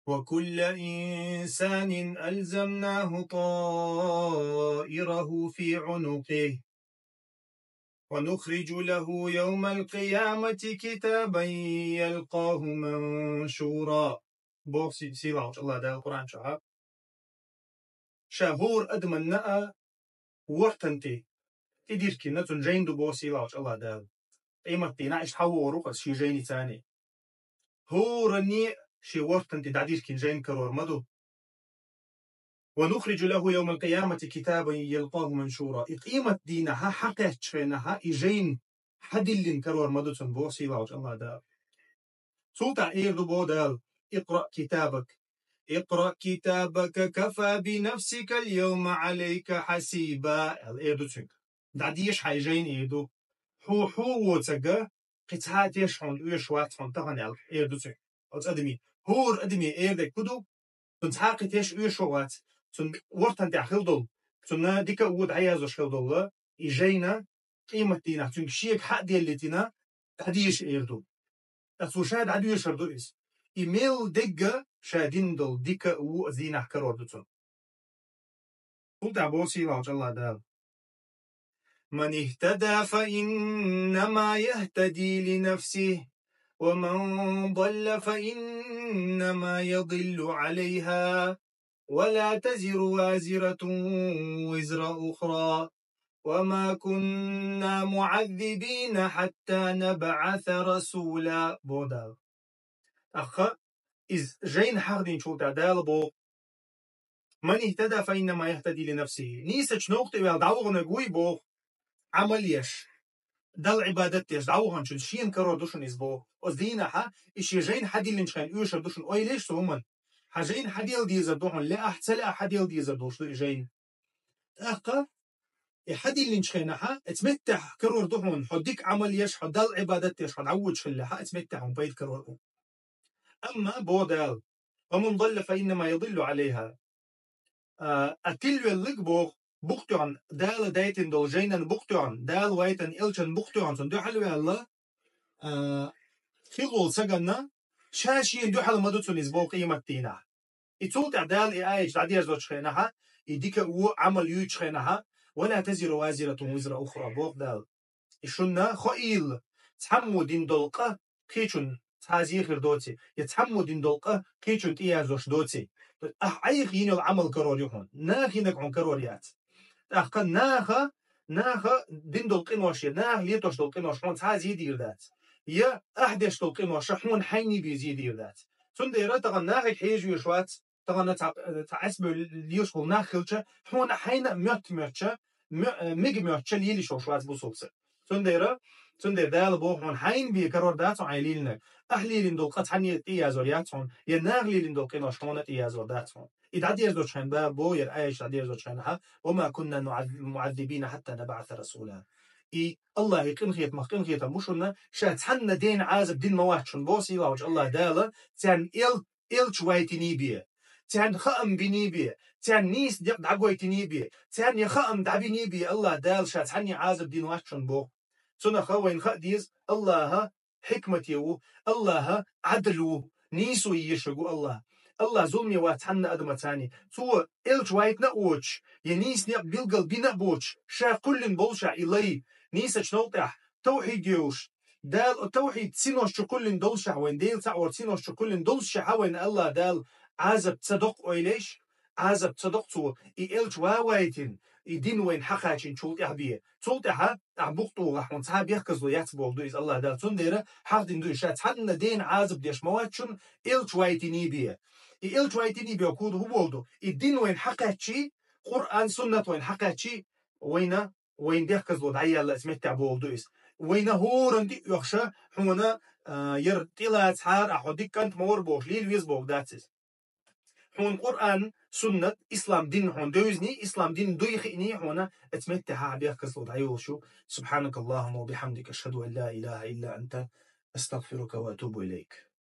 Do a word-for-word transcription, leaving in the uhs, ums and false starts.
وكل إنسان ألزمناه طائره في عنقه ونخرج له يوم القيامة كتابا يلقاه منشورا. Боху си-, сийлахьчу Аллах Дала Къуръан чохь. Ша хӀора адаманна а вортан тӀе тӀедиркина цунна жайна ду боху сийлахьчу Аллах Дала. Къематдийнахь иштта хьалавогӀур ву-кх иза шен жайни царни. ХӀоранне а шен вортан тӀе дӀадиркина жайна карор ма ду. ونخرج له يوم القيامة كتابا يلقاه منشورا. И къематдийнахь хьакхаьччу хенахь и жайна хьадиллина карор ма ду цунна боху сийлахьчу Аллах Дала. Цул тӀаьхьа эр ду боху Дала: اقرأ كتابك. اقرأ كتابك كفى بنفسك اليوم عليك حسيبا, аьлла эр ду цуьнга. ДӀадеша хьайн жайна эр ду. Хьо, хьо воцург кхин цхьа а теш хьуна оьшуш вац хьуна тахана аьлла эр ду цуьнга. Оцу адаме, хӀора адаме эр дерг хӀун ду? Цунна цхьа а кхин теш оьшуш вац. Цунна вортан тӀехь хила долу, цунна дика а, вон а дӀаяздеш хила долу и жайна, къематдийнахь цуьнга шега хьа а деллийтина, дӀадеша эр ду. Ткъа цо ша дӀадоьшур ду иза. И мел дерг а ша дина долу дика а, вон а дийнахь карор ду цунна. Цул тӀаьхьа боху сийлахьчу Аллах Дала: من اهتدى فإنما يهتدي لنفسه ومن ضل فإنما يضل عليها ولا تزر وازرة وزر أخرى وما كنا معذبين حتى نبعث رسولا, боху Дала. ТӀаккха иза жайна хьахдинчул тӀаьхьа Дала боху: من اهتدى فإنما يهتدي لنفسه. Нийсачу новкъа тӀе ваьлла дӀаваханарг вуй боху, Ӏамал еш, Далла Ӏибадат деш дӀаваханчун шена карор ду шуна иза боху. Оцу дийнахь и шен жайна хьадиллинчу хенахь оьшур ду шуна, ойла еш цу хӀуманна. Хьан жайна хьаделла дезар ду хьуна, лаахь а, ца лаахь а хьаделла дезар долуш ду и жайна. ТӀаккха и хьадиллинчу хенахь, оцу меттехь карор ду хьуна, хьо дика Ӏамал еш, хьо Далла Ӏибадат деш, хьо дӀавоьдуш хиллехь, оцу меттехь хьуна пайда карор ду. Амма боху Дала: ومن ضل فإنما يضل عليها. А, а тилвелларг боху, букъ тоьхна, Дала дайтина долу жайнан букъ тоьхна, Дала вайтина элчан букъ тоьхна, цунна дуьхьал ваьлла, а, хила волу ца ганна, ша шена дуьхьал ма ду цунна иза боху къематдийнахь. И цул тӀаьхьа Дала и аят дӀадерзочу хенахь, и дика а, вон а Ӏамал юьйцучу хенахь: ولا تزر وازرة وزر أخرى, боху Дала. И шуна хоийла, цхьаммо дина долу къа кхечунна цхьа а зе хир доций, я цхьаммо дина долу къа кхечунна тӀеяздеш доций. Ахь Ӏайха йина йолу Ӏамал карор ю хьуна, наха йинарг хьуна карор яц. ТӀаккха наха, наха дина долу къинош я наха летош долу къинош хьуна цхьа а зе дийр дац. Я ахь деш долу къинош хьуна хьайна бен зе дийр дац. Цундела тахана нахе хьежа веш вац, тахана цхьа, цхьа Ӏаьсбевлла лелаш волу нах хилча, хьуна хьайна а моьтту-моьттуча, мо-, э, мега-моьттуча лелаш волуш вац бусулба стаг. Цундела, цундела Дала боху хьуна, хьайна бен карор дац хьуна хьайн лелийнарг. Ахь лелийна долу къа цхьанне а тӀеяздор яц хьуна, я наха лелийна долу къинош хьуна тӀеяздор дац хьуна. И дӀадерзочу хенахь Дала боху, яра аят дӀадерзочу хенахь: وما كنا نعذ-, معذبين حتى نبعث رسولا. И Аллахьан къинхетамах къинхетам бу шуна, ша цхьанна дена Ӏазап дина ма вац шуна боху сийлахьчу Аллах Дала, царна эл элча вайтиний бен, царна хаам биний бен, царна нийса некъ дӀагойтиний бен, царна я хаам дӀабиний бен Аллах Дала ша цхьанне Ӏазап дина вац шуна боху. Цунах вайна хаа деза Аллахьа хьикмате ву, Аллахьа Ӏадал ву, нийсо езарг ву Аллах. Аллах зуламе вац цхьанна адамаца. Цо элча вайтина а воцуш, я нийса некъ билгал бина а боцуш, ша кхоьллина болушехь и лай, нийсачу новкъа тӀехь, тавхьид йолуш, Дала тавхьид синош чу кхоьллина долушехь вайна, Дела цхьаъ вар синош чу кхоьллина долушехь вайна Аллах Дала Ӏазап ца доккху ойла еш, Ӏазап ца доккху цо, и элча ва вайтина, и дин вайна хьакхачийначул тӀаьхьа бен. Цул тӀаьхьа ахь букъ тӀехь хьуна цхьа бехказло яц боху ду иза Аллах Дала. Цундела хьахдина ду и ша цхьанна дена Ӏазап деш ма вац шуна, элча вайтиний бен. И элча вайтиний бен кху ду хӀун боху ду? И дин вайна хьакхаьччий, Къуръан, суннат вайна хьакхаьччий, вайна вайна бехказло дӀаяьлла оцу меттехь боху ду иза. Вайна хӀоранна тӀе а оьхуша, хьуна, а, яра тӀелацахьара, ахь хьо дика кӀант ма вара бохуш, лела веза боху дац иза. Хьуна Къуръан, суннат, ислам дин хьуна девзиний, ислам дин дуй хиъний хьуна, оцу меттехь ахь бехказло дӀайолуш ю. سبحانك اللهم وبحمدك، أشهد أن لا إله إلا أنت، أستغفرك وأتوب إليك.